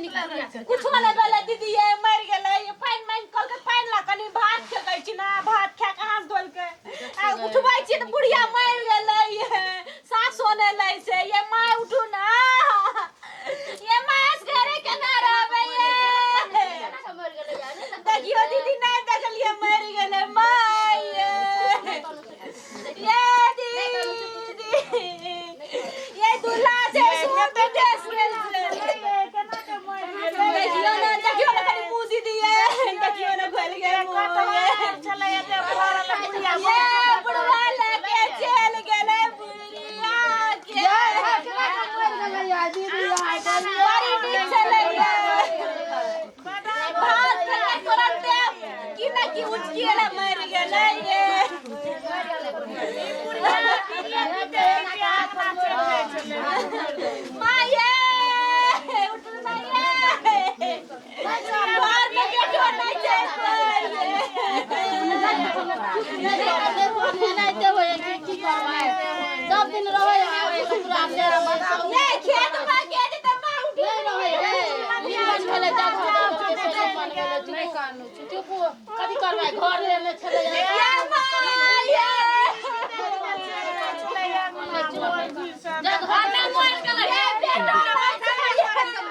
कुछो नहि भेलै दीदी ये मरि गेलै ये पानि मांगि कहलकै पानि ला कनि भात खेकै छी ना भात खा कऽ हाथ धोलकै आ उठबै छी तऽ बुढ़िया मरि गेलै ये सासो नहि लै छै ये माय उठू ना ये माय असगरे केना रहबै ये देखियो दीदी नहि देखलियै मरि गेलै माय ये ये दीदी ये दूल्हा छै सुन विदेश गेल छै देखियो ना देखियो ना कनि मुँह दीदी ये देखियो ना घोल गेल मुँह ये बुढ़वा लके चल गेलै बुढ़िया के बड़ी नीक छलै ये भात खेलकै तुरन्ते की ना की उचकी एलै मरि गेलै ये माये उठू ना ये घर में बेटो नहीं छै सब दिन रहै ये खेत में के जेतै माँ उठी कथी करबै घर लेने छलै ये माँ ये जगह में मर गेलै ये बेटो नहीं छै ये माँ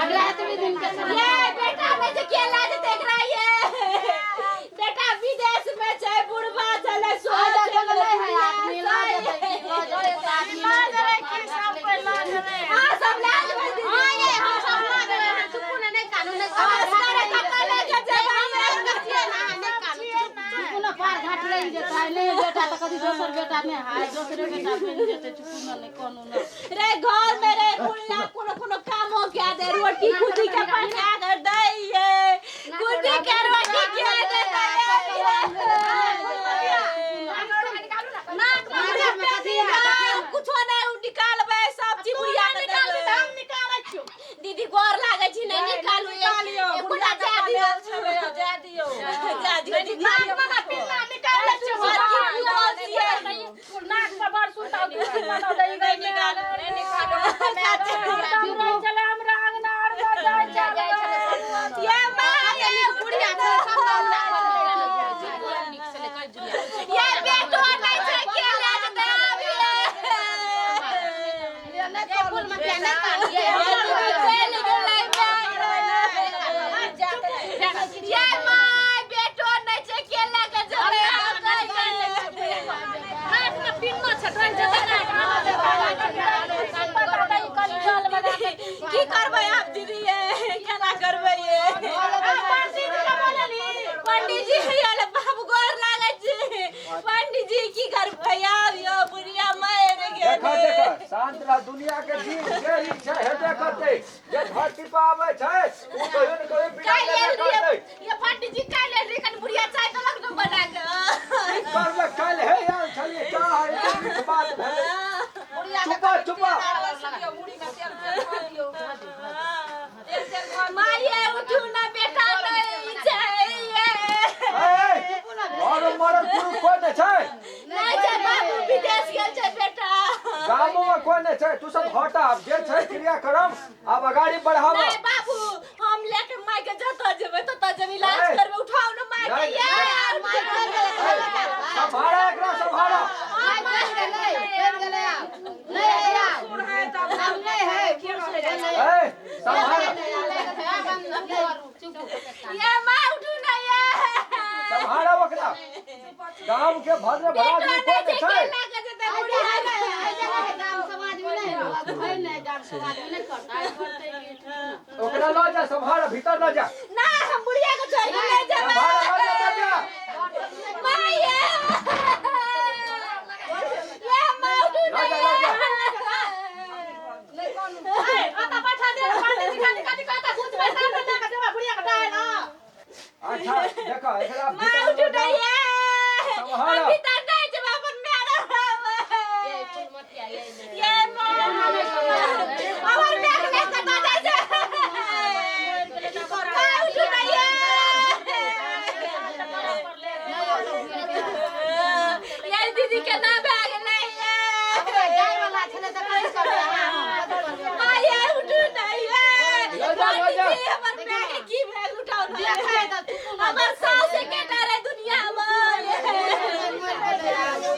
अगला एतबे दिन के ये बेटा में जे केला जेतै एकरा ये बेटा विदेश में छै बुढ़वा छलै सो हाँ सब ला जेबै दीदी हां ये हम सब ला देबै हम चुपू ने नहि कानू नहि हाँ, असगरे कतऽ लऽ के जेबै हमरा? चुपू ने पार घाट लागि जेतै नहि बेटा तऽ कथी दोसर बेटा नहि हाय दोसरे बेटा बनि जेतै चुपू ने नहि कानू ने रे घर में रे बुढ़िया कोनो कोनो काम हो गया दे रोटी खुदी के पका कर दै ये खुदी के रोटी के दे कुछो नहीं उ निकालबै सब चीज बुढ़िया के देबै हम निकालै छियौ दीदी गोर लागै छी नहीं निकालू एकोटा जा दियो जा दियो जा दियो दीदी नाक में ना पिन्ना निकालै छियौ बड़की पूछल छियै नाक में बड़ सुनता नहीं निकालो नहीं निकालो चले हमरा अंगना आर जाय चले ये माँ ये बुढ़िया छै सब अंगना घर में ये बेटो नहीं छै के ले जेतै आब ये फूल में नहि कानू चलि गेलै ये माय बेटो नहि छै के लए के जेतै नाक में पिन्ना छै डोल जेतै की करबै आब दीदी ये केना करबै ये पंडीजी आयल बाबू गोर लागै छी पंडीजी की करबै आब यो बुढ़िया मरि देखा गेलै देखा शांत रह दुनिया के जीव जे ही छै हेबे करतै जे धरती पर आबै छै ओ कहियो ने कहियो विदाई काल्हि लेबे आयल रहियै करतै ये पंडीजी काल्हि आयल रहियै कनि बुढ़िया चाय देलक ने बना कऽ की करलक काल्हि हे आयल छलियै का है एते मीठ बात भेलै चुपा चुपा माये उठू ना बेटा नहीं छै ये ए घर मरल पुरुष कोइ नहि छै नहीं छै बाबू विदेश गेल छै बेटा गामो में कोइ नहि छै तू सब हटा आब जे छै क्रियाक्रम आब अगाड़ी बढ़ाब नहीं बाबू हम लेके माय के जतऽ जेबै ततऽ जेबै इलाज ए। करबै उठाउ ने माय के नहीं। ये सम्हारा एकरा सम्हारा ए सम्हारा ये माय उठू ना ये सम्हारा ओकरा गाम के भद्र बेटो भला आदमी नहीं कोइ छै नहि छै के लए के जेतै बुढ़िया ओकरा लऽ जा सम्हारा भीतर लऽ जा ना हम बुढ़िया के छोड़ के ले जेबै सम्हारा लऽ जा लऽ जा माय ये माय उठू ना लऽ जा लऽ जा अच्छा देखो एकरा माय भीतर उठू लऽ ना जा ये सम्हारा। हम भीतर नहीं जेबै अपन माय रहबै ये माय हमर माय के ले कतऽ जाइ छै माय उठू ना ये खाए तऽ चुप ना। हमर सास एकेटा रहे दुनिया में।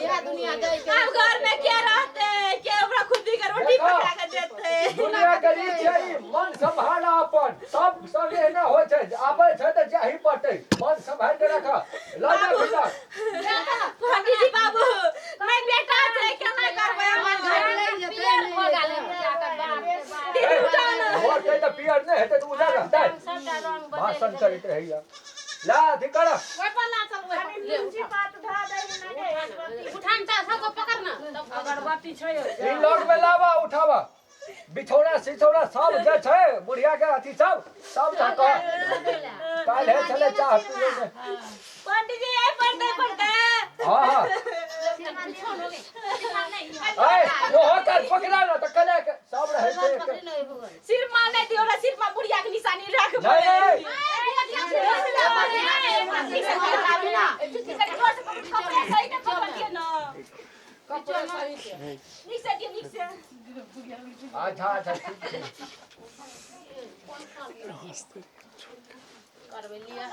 इएह दुनिया दै के। आब घर में के रहते? के ओकरा खुद्दी के रोटी देखो। पका के देते? दुनिया के रीत छै ई, मन सम्हार अपन। सब संगे एना होइ छै, आबै छै तऽ जाही पड़तै। मन सम्हारि के राख, लऽ जा भीतर। पंडीजी बाबू, नहीं बेटा छै, केना करबै हमर घर? पियर भऽ गेलै बुढ़िया के, बाप रे बाप। दीदी, उठाओ ना। मरतै तऽ पियर नहि हेतै तऽ उजर रहतै। सबटा रंग बदलि भाषण करैत रहैया। ला अथी कर। ओहि पर ला चल, ओहि पर। ले, उठा। उठा ने तऽ सबके पकड़ ना तब। अगरबत्ती छै। ई लग में लावा, उठावा। बिछौना सिछौना सब जे छै बुढ़िया के अथी सब सब ढक। काल्हि छलै चाह पीबै मे। पंडीजी, आई पड़ते पड़ते। हाँ हाँ, ऐ ओहो कर, पकड़ा ना तऽ कने के सब रहै छै एक। सिर मां नहीं दियो ना, सिर मां बुढ़िया के निशानी रख। नहीं, नहीं। नीक से दियौ, नीक से। अच्छा अच्छा, ठीक छै। करबै लिअ।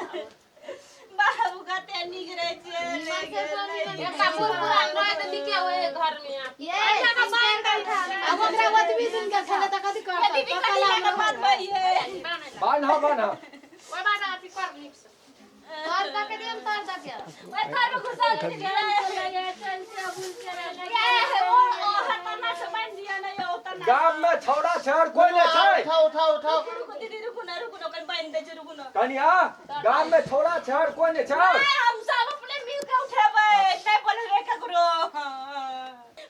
बाबू, कते नीक रहै छै। एकटा बूढ़ पुरान रहै तऽ नीके होइ घर मे। आब ओकरा ओतबी दिन के छलै तऽ कथी करतै? दीदी, कथी लए कऽ बांधबै ये? बान्ह, बान्ह। ओहि बाद अथी कर नीक से। तर दऽ के दियौ, तर दऽ के। ओहि घर में घुसा देने छै। ये, ओ ओ हतना से बांधि दिया ने यौ, ओतना। गाम में छौड़ा छै और कोई नहि छै? उठाओ, उठाओ, उठाओ। रुकू दीदी, रुकू ना, रुकू ना, ओकर बांधि दै छै, रुकू ना। कनिया, गाम में छौड़ा छै और कोई नहि छै? नहीं, हम सब अपने मिल के उठेबै, नहीं बोलबै ककरो।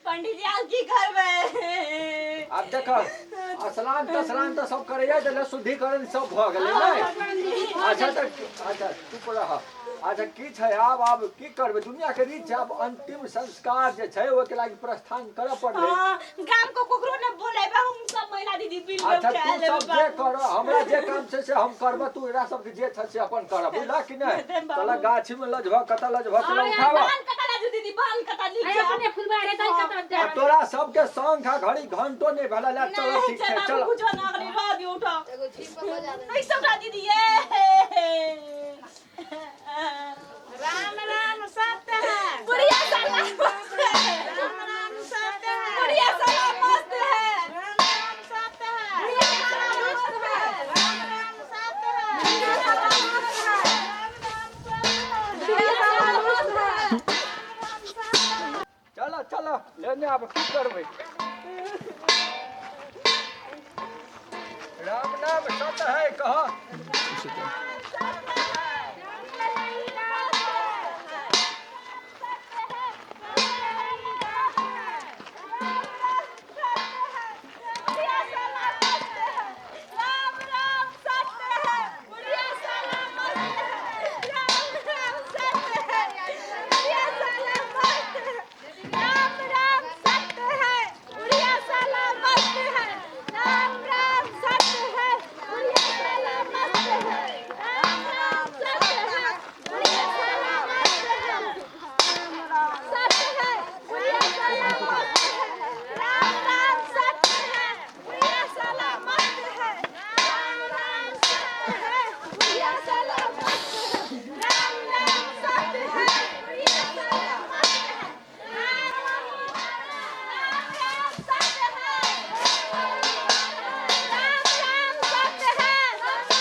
पंडीजी, आब की करबै? आब देख, स्नान तस्नान तऽ सब करैया देले, शुद्धिकरण सब भऽ गेलै नहि? अच्छा तऽ अच्छा, चुप रह। अच्छा, की छै आब? आब की करबै? दुनिया के रीत छै। आब अंतिम संस्कार जे छै, ओहिके लागि प्रस्थान करऽ पड़लै। हाँ, गाम को ककरो ने बोलेबै, हम सब महिला दीदी मिल के अच्छा, उठा तू लेबै। सब जे कर, हमरा जे काम छै से हम करब। तू एकरा सबके जे छै से अपन कर, बुझलह कि नहि? चल, गाछी में लजभऽ, कतऽ लजभऽ, चल उठाबऽ। बाल कटा लाजू दीदी, बाल कटा नीक है से। अपने फुलबारे दई कत। आ तोरा सबके संग खा घड़ी घंटो नहि भेलै। ले चल, नहीं ठीक छै, बाबू, चल। बुझो ना, अगली रह दियो, उठो। एगो छीप पर बजा दे। नहीं सब दीदी ये। राम राम सत्य है। बुढ़िया साला मस्त है। राम राम सत्य है। बुढ़िया साला मस्त है। राम राम सत्य है। बुढ़िया साला मस्त है। राम राम सत्य है। बुढ़िया साला मस्त है। बुढ़िया साला मस्त है। चल चल, लेने। आब की करबै? राम नाम सत्य है कह। बुढ़िया साला मस्त है। राम राम सत्य है। बुढ़िया साला मस्त है। राम राम सत्य है। बुढ़िया साला मस्त है। राम राम सत्य है। बुढ़िया साला मस्त है। राम राम सत्य है। बुढ़िया साला मस्त है। राम राम सत्य है। बुढ़िया साला मस्त है। सत्य है। बुढ़िया साला मस्त है। राम राम सत्य है। बुढ़िया साला मस्त है। राम राम सत्य है। बुढ़िया साला मस्त है। राम राम सत्य है। बुढ़िया साला मस्त है। राम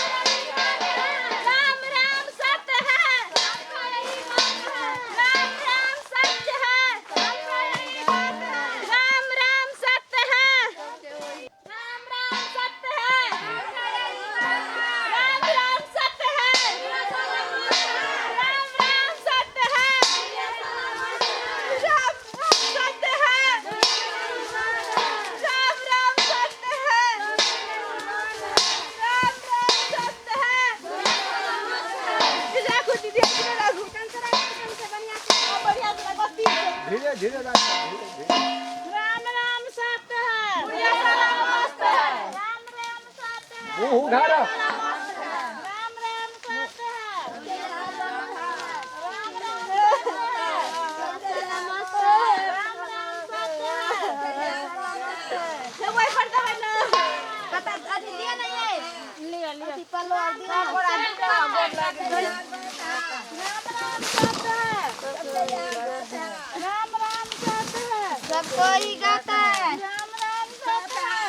राम सत्य है। राम राम सत्य है। राम राम सत्य है। राम राम सत्य है। राम राम सत्य है। राम राम सत्य है। राम राम सत्य है। राम राम सत्य है। राम राम सत्य है। राम राम सत्य है। राम राम सत्य है। राखू दीदी, एहिमे राखू। बढ़िया से राखू, धीरे धीरे राख, धीरे धीरे। राम राम सत्य है। बुढ़िया साला मस्त है। राम राम सत्य है। मुँह उघारा। राम राम सत्य है। राम राम सत्य है। राम राम सत्य है। ओहि पर देबै ना। पता अथी दिया नहीं है। लिअ, लिअ। अथी पर। राम राम सत्य है, सब कोई गाता है। राम राम सत्य है।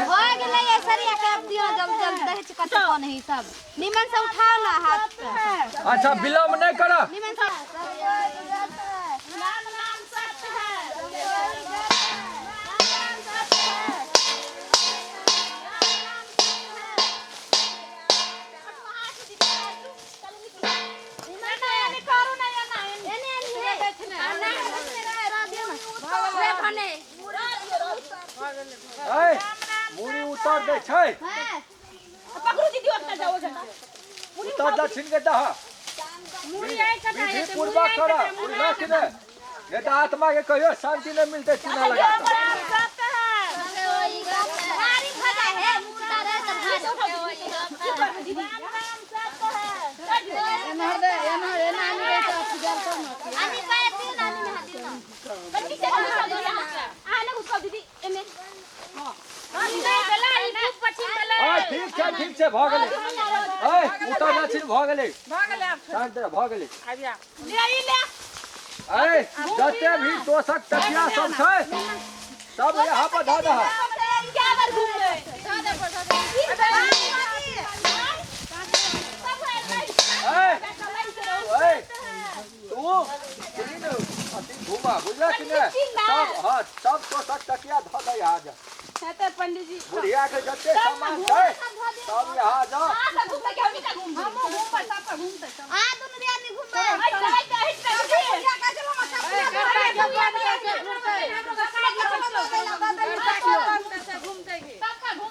हो गेलै ये सरिया के, अब दियो जल्द जल्द। दहेज कते कौन है सब, निमन से उठाओ ना हाथ पे। अच्छा, विलम्ब नहीं कर। निमन से। राम राम सत्य है, राम राम सत्य है। एने एने है ना, रे भने। ए, मुड़ी उतार दे छै। हां। पकड़ू दीदी, ओतना जाओ जना। उतार दक्षिण के दह। विधि पूर्वक कर, बुझलक कि नहि? नहीं तऽ आत्मा के कहियो शांति नहीं मिलते चूना लगा राम राम सत्य है। भारी भजा है मुर्दा रे त भारी। राम राम सत्य है। एनहर दे, एनहर एना आनी रहे तऽ अथी गेल तब ने। आनी पाए दियो ना, आनी में हाथ दियो ना। बच्ची से घुसाओ दीदी, आने घुसाओ दीदी एने। आ ठीक छै, ठीक छै, भऽ गेलै। ए, उतार दक्षिण भऽ गेलै। भऽ गेलै आब। शांत रह, भऽ गेलै। आबि जा। ले ई ले। ए, जते भी तोशक तकिया सब छै, सब यहाँ पर धऽ दह। क्या बार घूमबै? ए, ए, तू तीन अथी घुमा, बुझलक कि नहि? सब, हाँ, सब तोशक तकिया धऽ दे यहाँ जा। हेतै पंडीजी। बुढ़िया के जते सामान छै, सब यहाँ जा। अहाँ घूमबै कि हमही टा घूमबै? हमहूँ घूमबै, सबके घूमतै सब। आ दुनू आदमी घुमबै। ऐसे ऐसे ऐसे दीदी।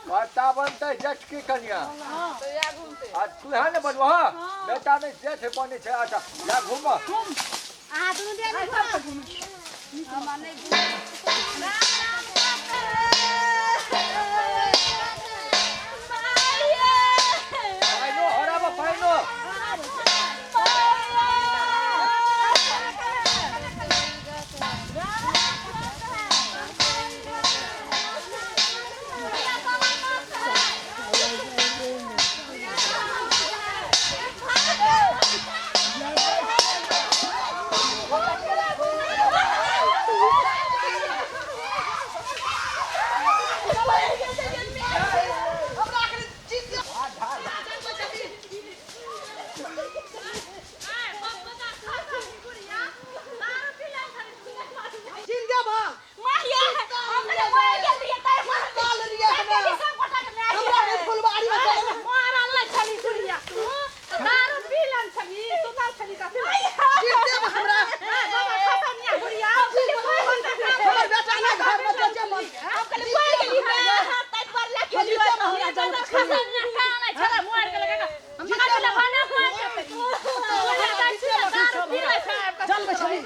कर्ता बनतै जेठ की कनिया? आ तू यहाँ ने बनबह, बेटा नहि, जेठ बनै छै। अच्छा, जा घूम। अहाँ दुनू आदमी घुमब। पाइनो हराब, पाइनो। चल बे छली।